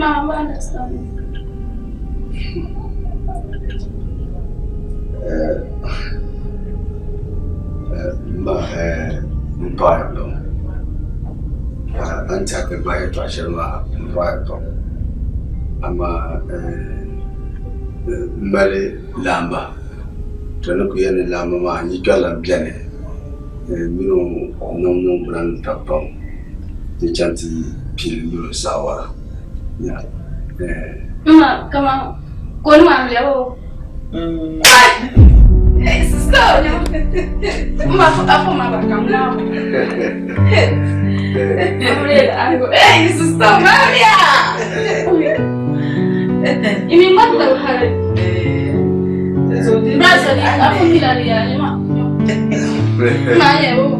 Ma, I understand. Ma n paɣiya pam a ni tɛhi ti gbahi yɛtɔɣ shɛli maa m paɣiya pam amaa m mali laamba to ni kuli yɛli ni laamba maa n yi kpɛrila beni mini o niŋ niŋgbuna ni tab pam ti chaŋ ti pili mini o saawara. Ma, kaman koni maa n-lɛbi o. Ma, afọ ma ba ka nwa ahụ. Hey, sister Maria! Imi mata hare. Brother, afọ mi la ya ma. Ma ye o.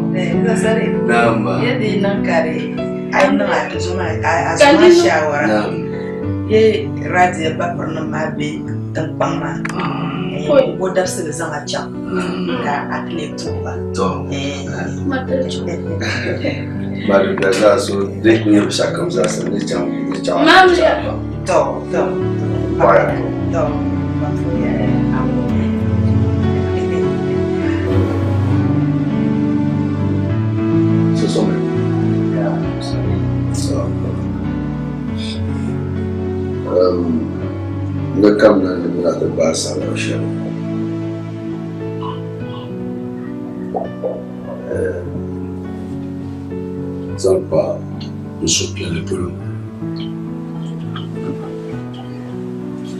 Naam. Yadda yi niŋ ka di a yi niŋ a ti zoma a zoma shawara ye radio bapirinima maa be tiŋkpaŋ maa o dabisili zaŋ a chaŋ ka a ti leei tuhi ba. Mali da zaa so di ku nyɛ binshɛɣu kam zaa sa ni chaŋ ni chaŋ. To to. To. Ni kamina ni bɛ na ti gbaai saawara shɛli zaŋ kpa n suhupiɛlli polo.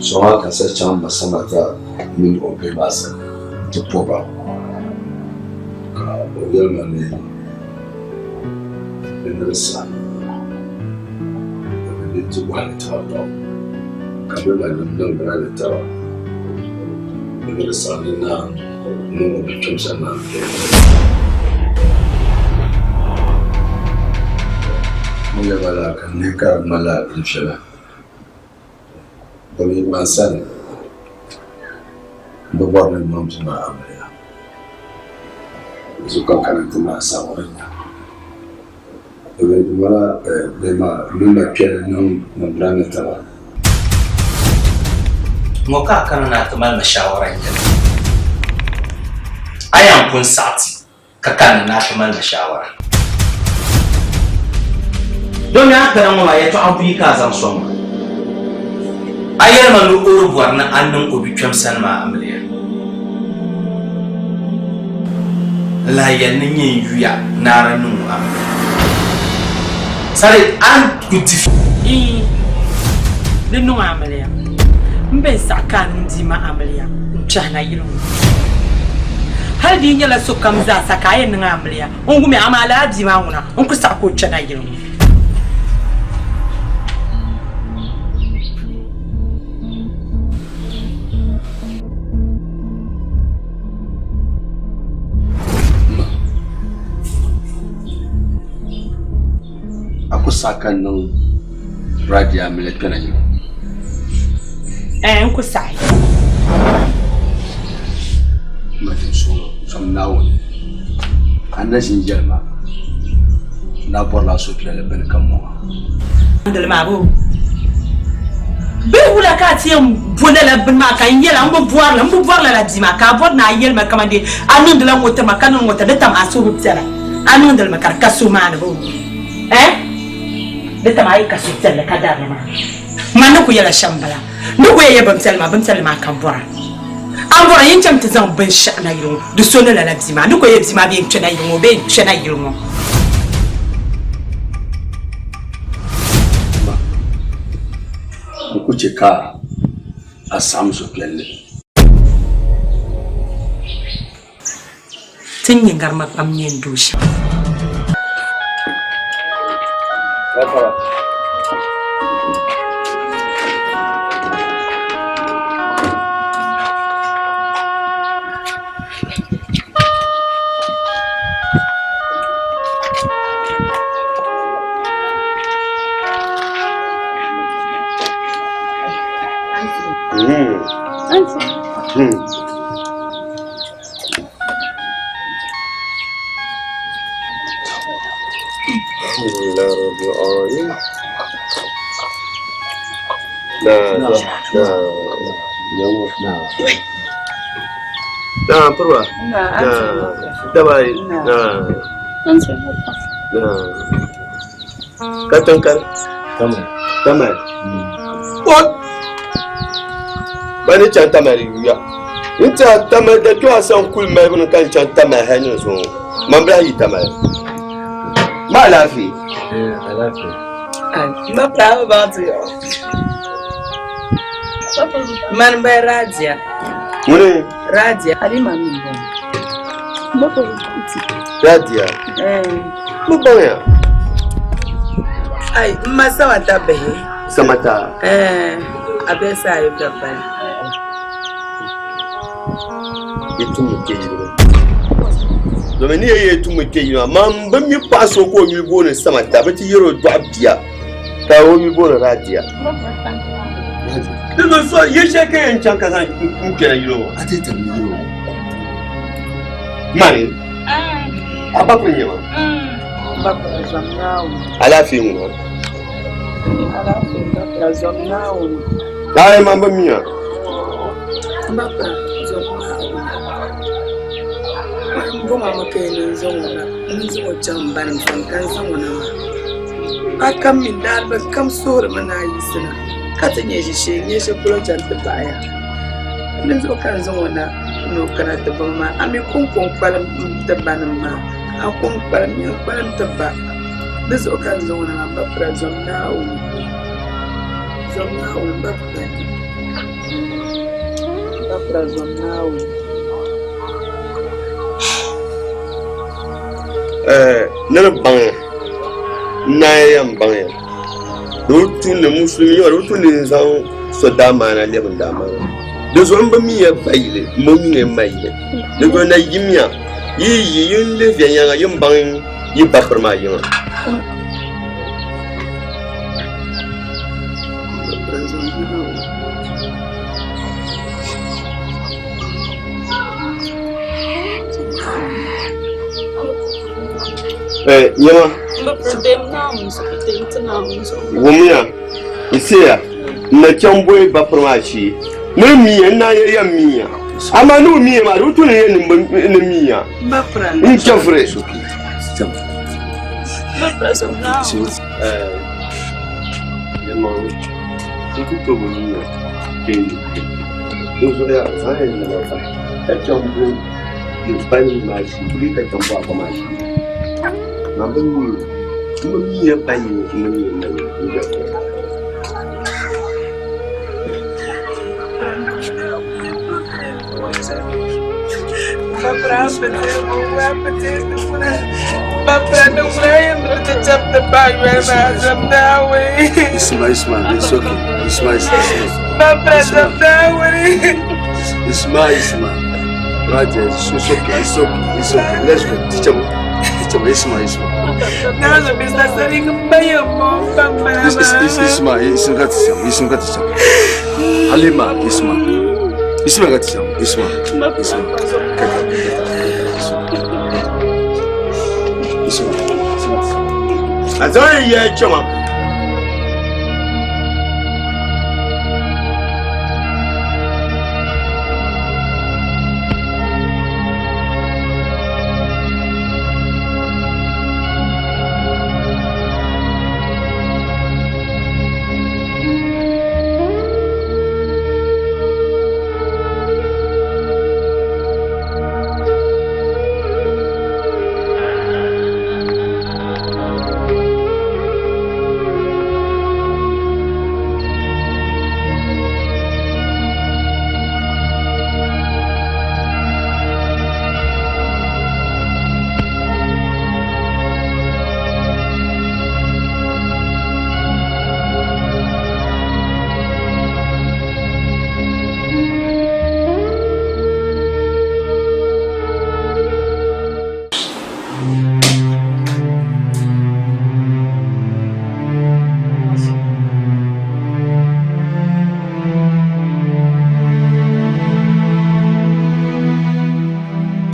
Sɔŋa ka sa chaŋ ma Samata mini o bihi maa sani nti po ba, ka o yɛli ma ni bɛ ni di saha ka bɛ ni ti bɔhiri taba pam, ka bɛ ma nim niŋgbuna ni taba, bɛ ni di saha ni naa niŋ o bikpɛm sani maa m-piɛli. N yɛli ba laa ka n lihi ka di ŋmanila n viɛla. Domi man sani bi bɔri ni niŋ bia maa amiliya. Zuɣu ka kana ti maa saawara nya. Domi di ŋmanila bihi maa mini ba kpɛli niŋ niŋgbuna ni taba. Ŋɔ ka a kana ni a ti mali ma shaawara n-yɛli ma. A yɛn pun saɣi ti ka kanna ni a ti mali ma shaawara. Domi a kana ŋɔ maa yɛtɔɣa buyi ka a zaŋ sɔŋ ma. A yɛli ma ni o di bɔri ni a niŋ o bikpɛm sani maa amiliya. N lahi yɛli ni nyɛ n yuya ni a di niŋ o amiliya. Sali a ni ku di. Iin, di niŋ o amiliya. M bɛn saɣi ka a niŋ bia maa amiliya n-kpɛhi nayili ŋɔ. Hal di yi nyɛla sokam zaa sa ka a yɛn niŋ amiliya, n wumya, amaa lala bia maa ŋuna, n ku saɣi ka o kpe nayili ŋɔ. A ku saɣi ka n niŋ Radia amiliya kpe nayili ŋɔ? Ɛɛn, n ku saɣi. Ma ti suhuri zom Naawuni, a ni na ʒini yɛli ma ni a bɔrila a suhupiɛlli bini ka mɔŋ a. Dali maa boo? Bee wula ka a ti yɛn bo lala bini maa ka n yɛl a m bi bɔri li, m bi bɔri lala bia maa ka a bɔri ni a yɛli ma kaman dee a niŋdila ŋɔ tiri ma ka niŋ ŋɔ tiri di tam a suhu bi piɛla. A niŋdi li mi ka di ka so maa ni boo? Eh? Di tam a yi ka suhupiɛlli ka dari li maa. Man ni ku yɛla shɛm m-bala. N ni ku yɛn yɛ bimpiɛlli maa, bimpiɛlli maa ka m bɔra. A ni bɔra yin cham ti zaŋ binshɛɣu na yili ŋɔ, di so ni lala bia maa. N ni ku yɛ bia maa bee n-kpe na yili ŋɔ bee n-kpe na yili ŋɔ. Ma, n ku chɛ ka a saɣim suhupiɛlli. Ti ni nyɛ ŋarima kpam nyɛ n doo shɛm. Na piriba. Na dabayi. Na. Na. Ka tiŋkani. Tamale. What? Ba ni chaŋ Tamale yuya. N tiɛha Tamale da kpɛɣu saŋ kuli malibu ni ka n chaŋ Tamale hali ni zuŋɔ. Man bi lahi yi Tamale. Ma alaafee? Alaafee. Ma paɣaba baŋ ti yɔɣɔ. Mani bɛ Radia. Ŋuni? Radia. Halima mi bɔŋɔ. Radia. Mo baŋya. Ai, n ma Samata bihi. Samata. A bɛ sa yi dabbali. Yi tumdi kpe yili maa. Domin ni yɛ yi tumdi kpe yili maa, man bi mi paɣa so ka o yuli booni Samata, bɛ ti yɛri o dɔɣi bia ka o yuli booni Radia. Di zuɣu so yɛ shɛli ka yɛn chaŋ ka zaŋ n kpɛna yili ŋɔ. A ti tiri yili ŋɔ. Mani, a ba kuli nyɛ ma. Ba kpira zom Naawuni. Alaafee ŋuna. Alaafee ba kpira zom Naawuni. Ayi man bi miya. Ba kpira zom Naawuni. N bɔŋɔ mi ka yi ni n zaŋ o na, n ni zaŋ o chaŋ m banim sani ka n zaŋ o na maa. A kam mini daaliba kam suhirimi ni a yiɣisina ka ti nyɛ ʒishee n-nyɛ shɛli polo chani ti paɣi ya. Dinzuɣu ka n zaŋ o na ni o kana ti ba maa. A mi kɔŋko n-kpalim ti banim maa. A ko n-kpalim ya n-kpalim ti ba. Di zuɣu ka n zaŋ o na maa, m ba pira, zom Naawuni. Zom Naawuni, m ba pira. M ba pira, zom Naawuni. Ni di baŋya, n naai yɛn baŋya, di bi tu ni musulimi yɛma di bi tu ni n zaŋ so daamaana lɛbi n daamaana. Di zuɣu m bi miya ba yili, m bi mi ni ma yili. Di zuɣu na yimiya, yi yi yi ni lihi viɛnyɛliŋga yi ni baŋ yi ba piri maa yiŋa. Nyama wumiya n seya n na chaŋ boli ba piri maa shee ni n miya n naan yɛn miya amaa ni o miya maa di bi tu ni yɛn ni miya n chɛfiri Ka chaŋ bo yi bani maa shee bee ka chaŋ bo a ba maa shee maa bi mi n bi mi ya ba yi n bi mi ya ma yi n jɛri Isma, Isma, it's okay. Isma, Isma. Isma, Isma. Raja, it's okay, it's okay, it's okay. Let's go. Teacher, teacher, Isma, Isma. Isma, Isma, Isma, Isma. Halima, Isma. Isma, Isma, Isma. Isma. Isma. A zaŋ ya chama.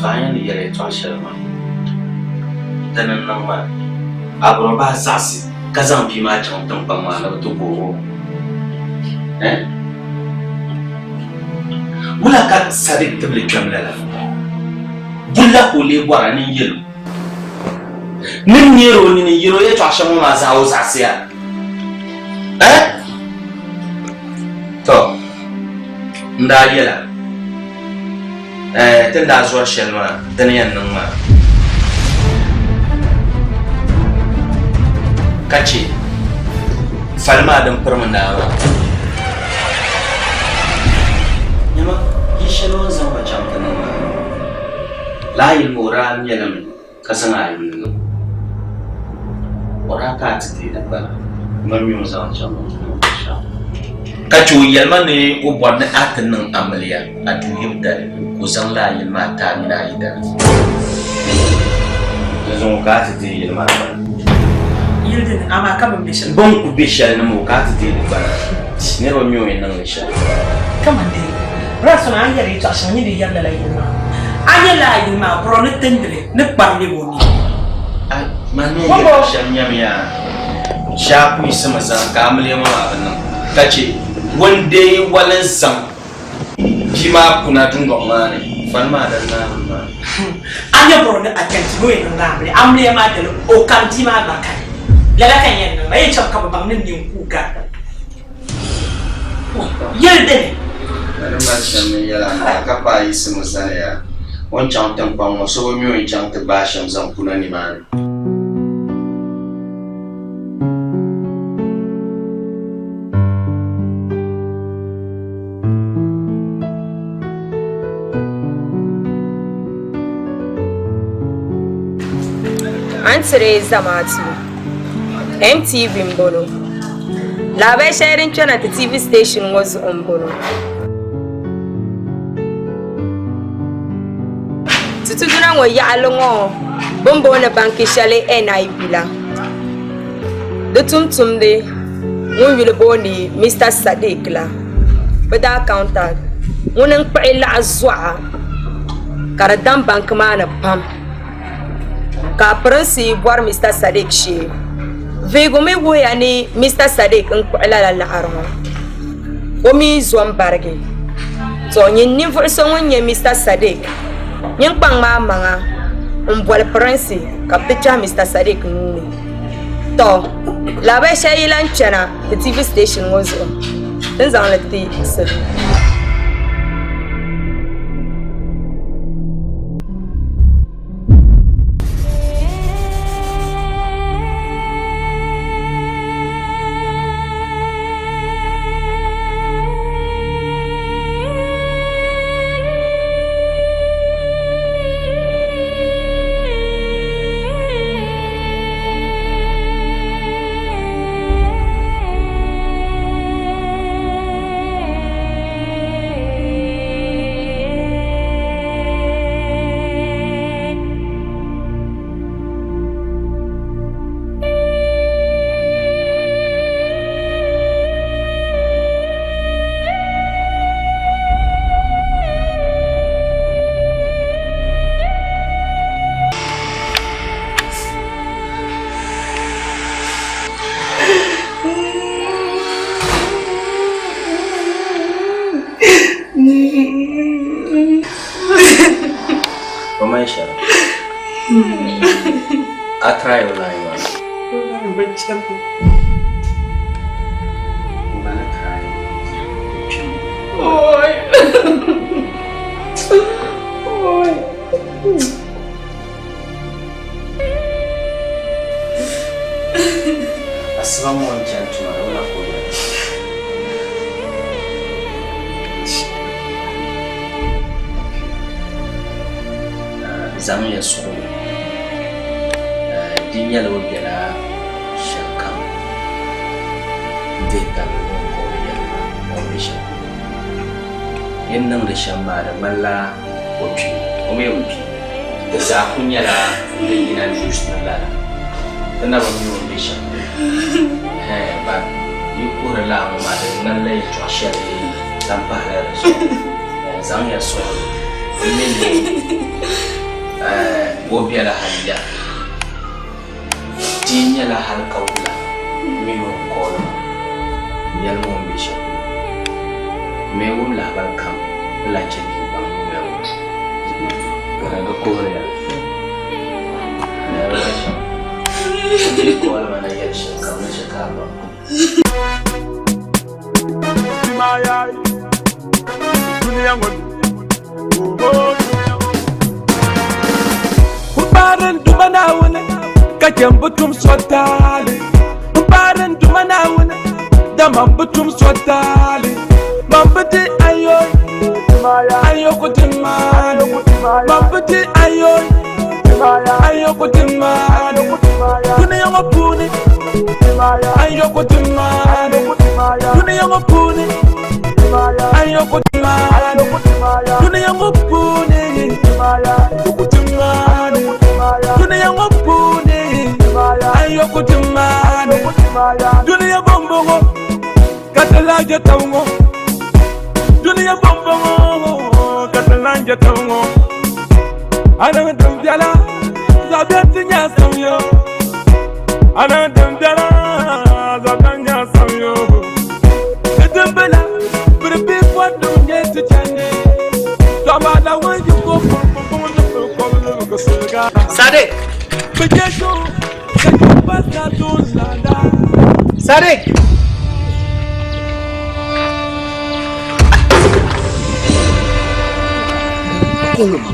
To a yɛn ni yɛli yɛtɔɣ shɛli maa, dini n-niŋ maa, a bɔrɔ bahi zaɣisi ka zaŋ bia maa chaŋ tiŋkpaŋ maa ni bɛ ti goog o. Eh? Wula ka Sadiq tibili kpɛm lala? Bulla ka o lee bɔra ni n yɛl o. Ni n neer o nini n yɛl o yɛtɔɣ shɛm ŋɔ maa zaa o zaɣisiya. Eh? Tɔ, n daa yɛla, eh, ti ni daa zɔri shɛli maa, dini yɛn niŋ maa. Ka chɛ fali maa din pirimi naa maa. Nyama, yi shɛli o ni zaŋ ba chaŋ ti niŋ maa, lala yili maa o daa ŋmɛli mi ka zaŋ a yuli niŋ. O daa ka a ti deei di gbana, man mi o ni zaŋ chaŋ o ti niŋ binshɛɣu. Ka chɛ o yɛli ma ni o bɔri ni a ti niŋ amiliya a duu yibu dali, ka o zaŋ lala yili maa ti a mini a yidana. Dinzuɣu ka a ti deei yili maa gbana. Yili dini, amaa ka bɛ ni be shɛli. Bɛ ni ku be shɛli ni mi o ka a ti deei di gbana. Niriba mi o yɛn niŋ li shɛm. Kaman dee Rason a ni yɛri yɛtɔɣ shɛŋa nyin di yɛri lala yili maa. A nya lala yili maa bɔrɔ ni tindili ni kpari lɛb o ni. A man ni yɛn yɛli shɛm nyamiya, Shee ku yiɣisimi zaŋ ka amiliya ŋɔ maa bi niŋ, ka chɛ ŋun deei wali n-zaŋ bia maa kuna dundɔŋ maa ni, fani maa din naami maa. A nya bɔrɔ ni atɛnti ni o yɛn niŋla amiliya, amiliya maa dali o kani bia maa gba kani. Lala ka n yɛn niŋ maa, yi chaŋ ka bɛ baŋ ni n nini kuui gari. Yɛli dini. Ka di mali shɛm ni yɛla maa ka paai yiɣisimi zani ya. O ni chaŋ tiŋkpaŋ ŋɔ, so bi mi o ni chaŋ ti gbaai shɛm zaŋ kuna nimaani. A ni tiri zamaatu MTV m-bɔŋɔ lahabali shɛli din kpɛna ti TV station ŋɔ zuɣu m-bɔŋɔ ti tuduna ŋɔ yaɣili ŋɔ bɛ ni booni banki shɛli NIB la di tumtumdi ŋun yuli booni Mr. Sadiq la bɛ daa accountant ŋuni n-kpuɣi laɣa zuɣa ka di dam banki maa ni pam ka pirinsi bɔri Mr. Sadiq shee vihigu mi wuhiya ni Mr. Sadiq n-kpuɣi lala laɣiri ŋɔ o mi zo m-barigi to nyin ninvuɣ so ŋun nyɛ Mr. Sadiq nyin kpaŋ maa maŋa m-boli pirinsi ka bɛ ti kpɛhi Mr. Sadiq nuu ni to lahabali shɛli yi lahi kpɛna ti TV station ŋɔ zuɣu ti ni zaŋ li ti salo. Maisha, a try o line maa. Bana try. Oi. Oi. Asiba ŋɔ n chani tuma ni wula ka o yɛli? Zaŋmiya suɣili di nyɛla o bela shɛli kam n-dihi tabili ni o ka o yɛli ma o ni be shɛli polo. Yi ni niŋdi shɛm maa di ŋmanila o kpimi, o mi bi kpi. Di zaa kuli nyɛla din yina news ni lala. Ti na bi mi o ni be shɛm polo. Ɛɛn but yi kuhiri lala ŋɔ maa di ŋmanila yɛltɔɣa shɛli lan pahila di zuɣu. Ɛɛn zaŋmiya suɣili n mi ni ɛɛn o bela hali ya. Di nyɛla hali ka wula mi o ni kooli ma n yɛli ma o ni be shɛm polo. M mi wum lahabali kam ni lahi chɛ ni yi baŋ ni o bɛ ŋɔ. Ka di kuhiri ya. Ni a yɛli shɛm. Yi kɔɔli ma na yɛli shɛm kam ni chɛ ka a baŋ. M duuma Naawuni ka chɛ m bi tum so taali. M paari n duuma Naawuni dama m bi tum so taali. Man bi di ayo, ayo ku ti maani. Man bi di ayo, ayo ku ti maani. Dunia ŋɔ puuni, ayo ku ti maani. Dunia ŋɔ puuni, ayo ku ti maani. Dunia ŋɔ puuni, ku ti maani. Dunia ŋɔ puuni, ayo ku ti maani. Dunia bɔmbɔŋɔ, ka ti lahi je taba ŋɔ. Dunia bɔmbɔŋɔ, ka ti lahi je taba ŋɔ. A niŋ din viɛla, zaɣ biɛri ti nya samyo. A niŋ din viɛla, zaɣ biɛri nya samyo. Di din bila, biri bee bɔrdim nyɛ ti chandi. Tɔɣima Naawuni yiko pumpumpuŋ ni pili kɔbili bi ku siliga. Sadiq! Bɛ je so, ka je ba zaa tooi landa. Sadiq! Koloma.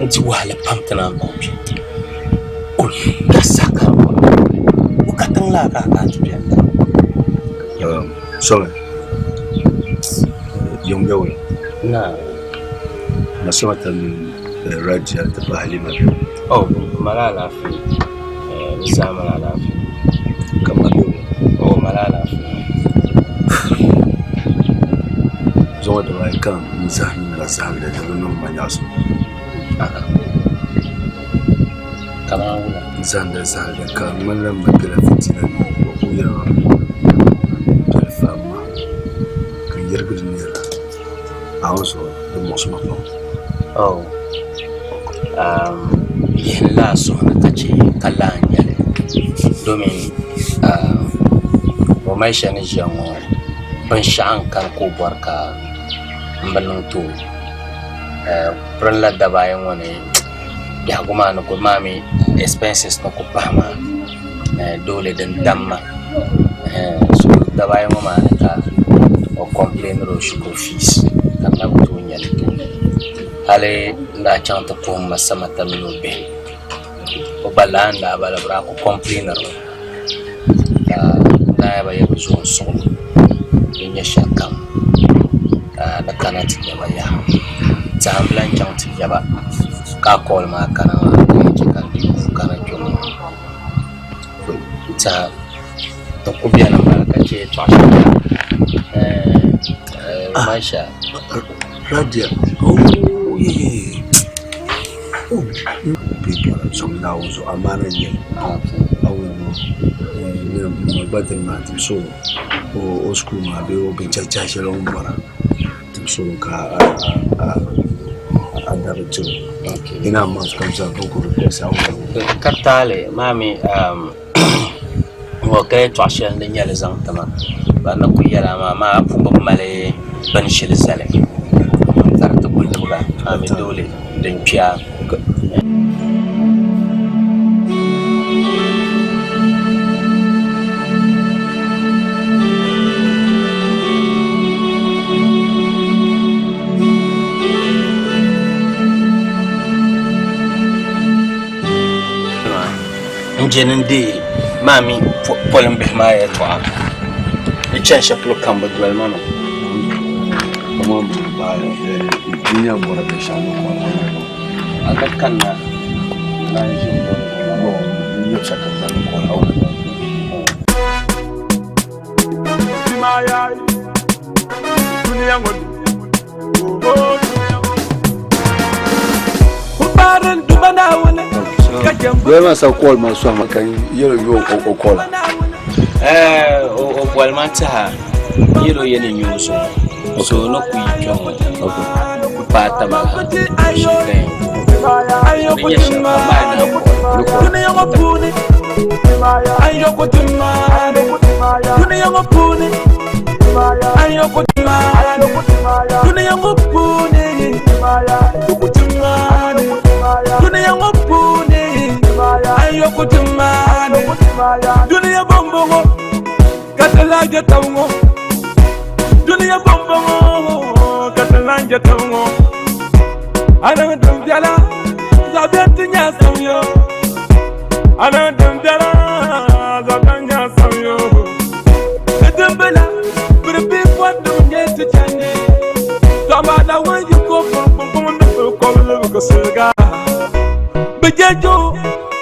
N di wahala pam ti naan baŋ kpɛ o ka sa ka o ka tiŋ laa ka a kana ti bɛni Sɔmi yiŋ bɛ wula na na sɔmi tam Rajia ti pahi Halima bɛ o mali alaafee bɛ zaa mali alaafee ka ma bɛ wula o mali alaafee zuɣu dibaayi ka n zahim la zahimli di bi niŋ ma nyaɣisim kamani wula n zahimdi zahimli ka di ŋmanila m ma kpɛla fitina ni o ku yɛrila piɛli faam maa ka n yɛrigiri n niriba Naawuni zuɣu di muɣisi ma pam. Oh, yihim la a suhu ni ka chɛ ka laa n-nyɛ li domin o mali shɛli ni ʒiya ŋɔ binshɛɣu n-kani ka o bɔri ka m bi niŋ ti o pirinla daba ayi ŋɔ ni biɛhigu maa ni ku maa mi expenses ni ku pahi maa doole din damma so daba ayi ŋɔ maa ni ka o complainiri o shikuru fees ka n na bi tooi nya li ti o hali n daa chaŋ ti puhi m ma Samata mini o bihi o gba laa n daa bala bɛ daa ku complainiri mi ka n daa yaba ya bi zo n suɣi din nyɛ shɛli kam ka di kana ti nyaba yaha tɛha n lahi chaŋ ti nyaba ka a call maa kana maa ka yɛn chɛ ka n dii kana kpɛ ŋɔ tɛha di ku beni m-bala ka chɛ yɛltɔɣa shɛli Maisha Radia oh yeah oh bɛ sɔŋ Naawuni zuɣu amaana n-nyɛ li ma gba dini maa timsi o o school maa bee o binchɛri shɛli o ni bɔra timsi o ka a dari ti o in amount kam zaa bɛ ku request a Ka taali maa mi ŋɔ ka yɛltɔɣa shɛli din nyɛli zaŋ ti ma ba ni ku yɛla maa maa a pun bi mali bini shɛli zali ka di ti ku libiga a mi doole din kpiya. N je ni n deei maa mi polimbihi maa yɛltɔɣa. Di chani shɛli polo kam bɛ doli ma mi. A ka kanna naan ʒi m-bɔri M paari n Duuma Naawuni ka chɛ m Lɔya maa sa call ma sɔhi ma ka n yɛl o yo o call a. Eh, o boli ma tiha n yɛl o yɛli n nyɛ o zuŋɔ so ni ku yi kpɛ ŋɔ n paai taba la shee ka yɛn di nyɛ shɛm ka maa na Dunia ŋɔ puuni ayoko ti maani dunia ŋɔ puuni ayoko ti maani dunia ŋɔ puuni dugu ti maani dunia ŋɔ puuni ayoko ti maani dunia bɔnbɔŋɔ ka ti lahi je taba ŋɔ dunia bɔnbɔŋɔ ka ti lahi je taba ŋɔ a niŋ din viɛla zaɣ biɛri ti nya samyo a niŋ din viɛla zaɣ biɛri nya samyo di dimbila biri bi bɔndim nyɛ ti chandi tɔɣima Naawuni yiko kpuŋkpuŋ ni bi kɔbili bi siliga bi je jo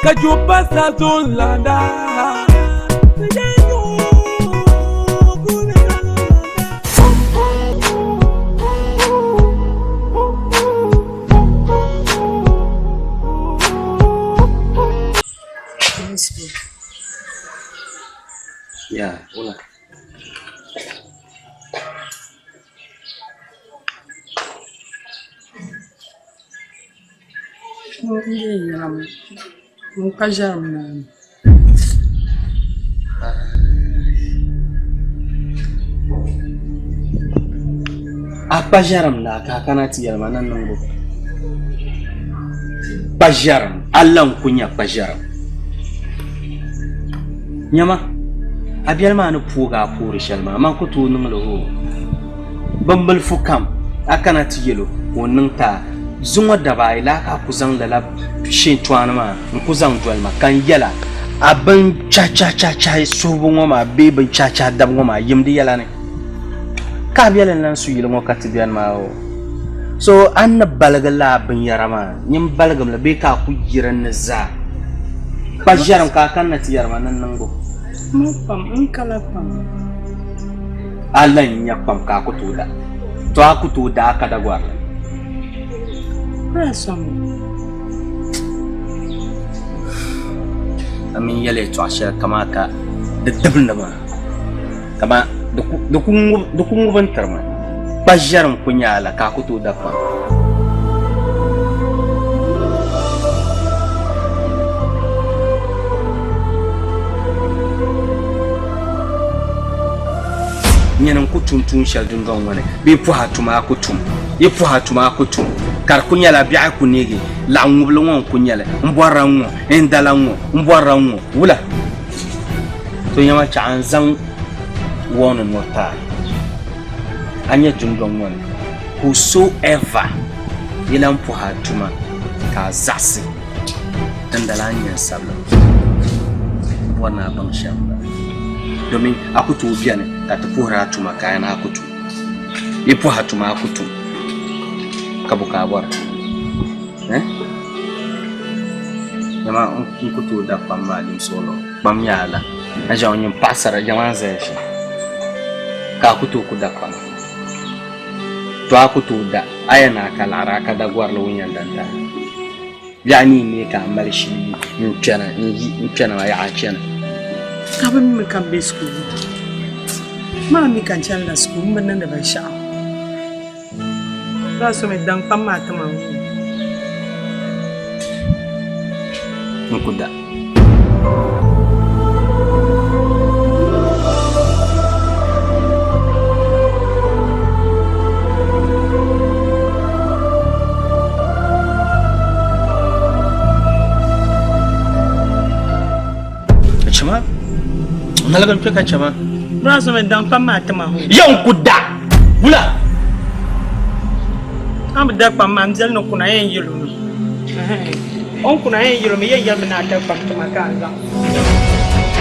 ka jo pa saa zuɣu n-landa. Ya, wula. N kpa ʒɛrim naani. A kpa ʒɛrim naa ka a kana ti yɛli ma ni n niŋ bo kpa ʒɛrim a la n ku nya kpa ʒɛrim nyama a biɛli maa ni poogi a poori shɛli maa man ku tooi niŋli hoo Bimbilifu kam a kana ti yɛl o ka o niŋ ti a, zuŋɔ daba ayi laa ka a ku zaŋ lala shintɔɣani maa n-ku zaŋ doli ma, ka n yɛl a, a bin chahichahichahi suhibu ŋɔ maa bee bin chahichahi dabu ŋɔ maa yim di yɛla ni. Ka a beli n-lan su yili ŋɔ ka ti beni maa oo. So a ni baligi lala binyɛra maa, nyin baligim li bee ka a ku yi di ni zaa. Kpa ʒiɛrim ka a kanna ti yɛri ma ni n niŋ bo. M kpam, n kala kpam. A lan nya kpam ka a ku tooi da, to a ku tooi da a ka dagɔrili. A mini yɛli yɛtɔɣ shɛli kaman ka di dibindi maa, kaman di ku ŋubi n-tiri ma. Kpa ʒiɛri n-ku nyɛ a la ka a ku tooi da kpam. Nyini n-ku tum tuun shɛli dundɔŋ ŋɔ ni bee pɔh a tuma a ku tum, yi pɔh a tuma a ku tum, ka di ku nyɛla biɛɣu ku neegi laɣ ŋubili ŋɔ n-ku nyɛli, m bɔrila ŋ-ŋɔ, n dala ŋ-ŋɔ, m bɔrila ŋ-ŋɔ, wula? To nyama chaɣ n zaŋ warning ŋɔ ti a, a nya dundɔŋ ŋɔ ni, whosoever yi lan pɔh a tuma ka a zaɣisi, dindali a ni nya n sabila m bɔri ni a baŋ shɛm m-bala. Domin a ku tooi beni ka ti puhiri a tuma ka a ni a ku tum. Yi puhi a tuma a ku tum, ka bo ka a bɔra? Eh? Dama n ku tooi da kpam maa limsi o luɣu. Kpam nyɛ a la. A ʒiɛm nyin paɣisara ʒiɛm a ni zaya shɛm, ka a ku tooi ku da kpam. To a ku tooi da, a yɛn ni a ka laɣiri a ka da gɔrili ŋun yɛn da n-ti a. Biɛɣu ni yi neei ka a mali shili yi n-kpɛna n-yi n-kpɛna maa yaɣa chana. Ka bɛ mi ka m be school. Maa mi ka n chanila school m bi niŋdi binshɛɣu. Lala so mi daŋ kpam maa ti ma ŋɔ. N ku da. Chama nalagam kpe ka chama. Bra so mi daŋ kpam maa ti ma ho. Yɛn ku da wula. A bi da kpam maa n biɛli ni kuna yɛn yɛl o mi. O ni kuna yɛn yɛl o mi yɛn yɛlimi ni a da kpam ti ma ka a zaŋ.